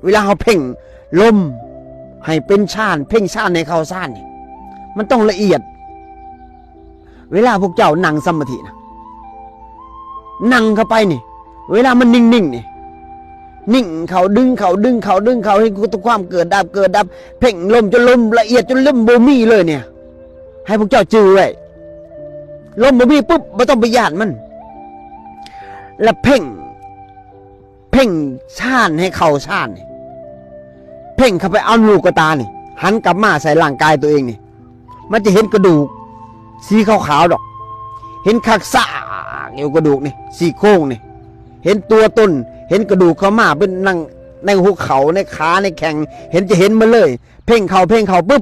ເວລາເຮົາເພັ່ງລົມໃຫ້ເປັນຊານ ເພັ່ງຊານໃຫ້ເຂົ້າຊານນີ້ ມັນຕ້ອງລະອຽດ. ເວລາພວກເຈົ້ານັ່ງສະມາທິນະ ນັ່ງເຂົ້າໄປນີ້ ເວລາມັນນິ່ງໆນີ້ ນິ່ງເຂົ້າ ດຶງເຂົ້າ ດຶງເຂົ້າ ດຶງເຂົ້າ ເຫັນຄວາມເກີດດັບ ເກີດດັບ ເພັ່ງລົມຈົນລົມລະອຽດ ຈົນລົມບໍ່ມີເລີຍນີ້ ໃຫ້ພວກເຈົ້າຈື່ໄວ້. ລົມບໍ່ມີປຸບ ບໍ່ຕ້ອງໄປຢ້ານມັນ ລະເພັ່ງ ເພັ່ງຊານໃຫ້ເຂົ້າຊານນີ້ ເພັ່ງເຂົ້າໄປເອົາລູກກະຕານີ້ ຫັນກັບມາໃສ່ຮ່າງກາຍຕົວເອງນີ້ ມັນຈະເຫັນກະດູກສີຂາວໆດອກ ເຫັນຄັກຊາກຢູ່ກະດູກນີ້ ຊີ້ໂຄງນີ້ ເຫັນຕົວຕົນ ເຫັນກະດູກເຂົ້າມາເປັນໜັງ ໃນຫົວເຂົ່າ ໃນຂາ ໃນແຂ້ງ ເຫັນ ຈະເຫັນໝົດເລີຍ. ເພັ່ງເຂົ້າ ເພັ່ງເຂົ້າປຶບ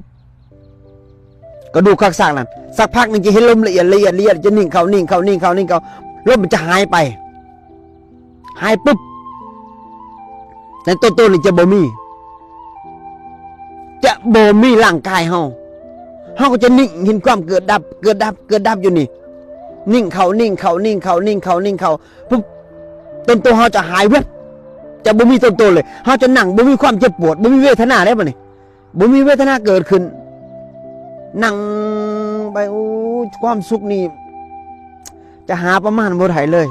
ກະດູກຄັກຊາກນັ້ນ ສັກພັກໜຶ່ງຈະເຫັນລົມລະອຽດ ລະອຽດ ລະອຽດ ຈະນິ່ງເຂົ້າ ນິ່ງເຂົ້າ ນິ່ງເຂົ້າ ນິ່ງເຂົ້າ ລົມມັນຈະຫາຍໄປ ຫາຍປຶບ ໃນຕົວຕົນນີ້ຈະບໍ່ມີ ຈະບໍ່ມີຮ່າງກາຍເຮົາ ເຮົາກໍຈະນິ່ງເຫັນຄວາມເກີດດັບ ເກີດດັບ ເກີດດັບຢູ່ນີ້ ນິ່ງເຂົ້າ ນິ່ງເຂົ້າ ນິ່ງເຂົ້າ ນິ່ງເຂົ້າ ນິ່ງເຂົ້າປຶບ ຕົນໂຕເຮົາຈະຫາຍແວັບ ຈະບໍ່ມີຕົນໂຕເລີຍ ເຮົາຈະນັ່ງບໍ່ມີຄວາມເຈັບປວດ ບໍ່ມີເວທະນາແລ້ວບັດນີ້ ບໍ່ມີເວທະນາເກີດຂຶ້ນ ນັ່ງໄປ ໂອ້ຍ ຄວາມສຸກນີ້ຈະຫາປະມານບໍ່ໄດ້ເລີຍ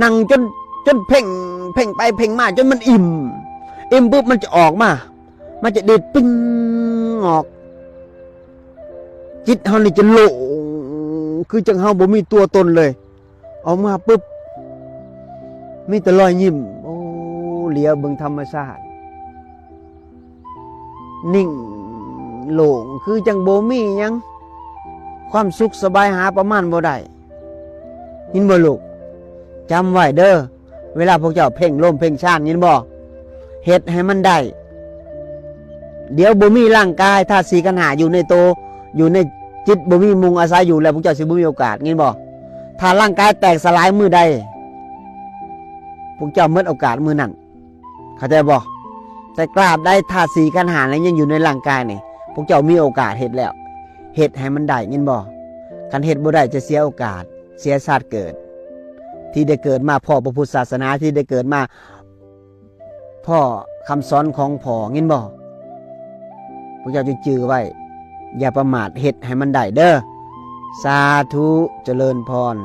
ນັ່ງຈົນ ຈົນເພັ່ງ ເພັ່ງໄປເພັ່ງມາຈົນມັນອີ່ມ ອີ່ມປຶບມັນຈະອອກມາ ມັນຈະດີດປິ້ງອອກ ຈິດເຮົານີ້ຈະໂລ່ງ ຄືຈັ່ງເຮົາບໍ່ມີຕົວຕົນເລີຍ. ອອກມາປຶບ ມີແຕ່ລອຍຍິ້ມ ໂອ້ ຫຼຽວເບິ່ງທຳມະຊາດ ນິ່ງໂລ່ງ ຄືຈັ່ງບໍ່ມີຫຍັງ ຄວາມສຸກສະບາຍຫາປະມານບໍ່ໄດ້. ຍິນບໍ່ລູກ? ຈຳໄວ້ເດີ ເວລາພວກເຈົ້າເພັ່ງລົມເພັ່ງຊານ ຍິນບໍ່? ເຮັດໃຫ້ມັນໄດ້ ດຽວບໍ່ມີຮ່າງກາຍ ທາດສີ່ຂັນຫ້າຢູ່ໃນໂຕ ຢູ່ໃນຈິດ ບໍ່ມີໝ່ອງອາໄສຢູ່ແລ້ວ ພວກເຈົ້າຊິບໍ່ມີໂອກາດ ຍິນບໍ່? ຖ້າຮ່າງກາຍແຕກສະຫຼາຍມື້ໃດ ພວກເຈົ້າໝົດໂອກາດມື້ນັ້ນ ເຂົ້າໃຈບໍ່? ແຕ່ກາບໃດທາດສີ່ຂັນຫ້ານັ້ນຍັງຢູ່ໃນຮ່າງກາຍນີ້ ພວກເຈົ້າມີໂອກາດເຮັດແລ້ວ ເຮັດໃຫ້ມັນໄດ້ ຍິນບໍ່? ຄັນເຮັດບໍ່ໄດ້ຈະເສຍໂອກາດ ເສຍຊາດເກີດ ທີ່ໄດ້ເກີດມາພໍ້ພະພຸດທະສາສະໜາ ທີ່ໄດ້ເກີດມາພໍ້ຄຳສອນຂອງພໍ່ ຍິນບໍ່? ພວກເຈົ້າຈົ່ງຈື່ໄວ້ ຢ່າປະໝາດ ເຮັດໃຫ້ມັນໄດ້ເດີ. ສາທຸ ຈະເລີນພອນ.